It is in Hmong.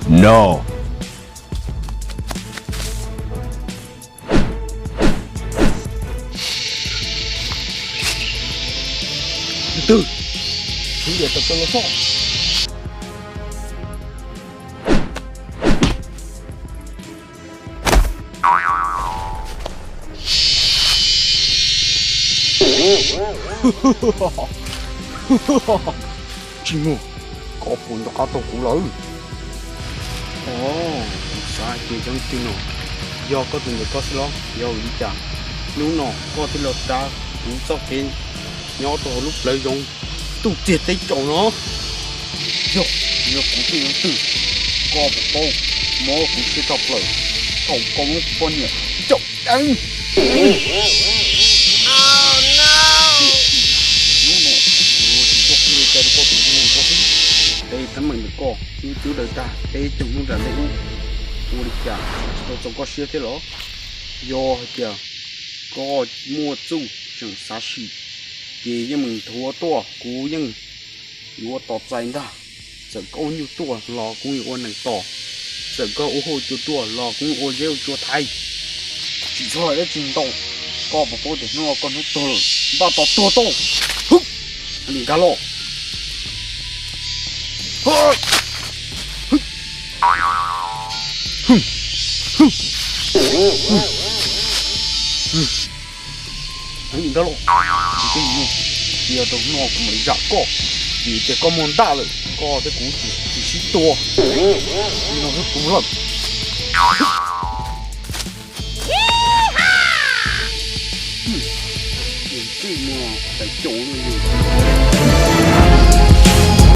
No. Tus twg? Tus twg tau los soj? Tsis muaj, koj puas nco qab tau kuv lawm? Os, kuv xav hais tias cov leej twg no yog koj tus ntawm koj xwb los yog vim li cas hnub no koj thiaj los tav kuv txoj kev nyob rau hauv lub plawv zoov ntuj txiag teb caum no. Yog, yog kuv tus leej twg, koj puas paub mob kuv siab tshaj plaws thaum koj muab kuv poj niam caum deev. Hnub no kuv yuav tsis txoj kev li cas rau koj tus ntxhais xwb. Peb teeb meem ntawm koj wb twb daws tag, peb cov hnub nram ntej ub ua li cas tsis tau txaus koj siab thiab los? Yog hais tias koj muaj txuj tseem xav sim, ces yeej meem nthuav tuaj, kuv yeej yuav tos txais ntag. Txawm koj ua nyuj tuaj los kuv yeej ua nees tos, txawm koj ua huab ua cua tuaj los kuv yeej ua zeb ua tsua thaiv. Tsis txhob hais dab tsi ntau, koj puas paub tias hnub no koj hnub tuag lawm, npaj tos tuag tau. Hwb, li nkag los. Heev li ntag lauj, tsis teb mus, cia rau hnub no kuv mam li zam koj, vim tias koj muaj ntaj lawm, koj thiab kuv tsis, tsis sib tua. Li no thiab kuv lawm. Tsis mus tais caum li.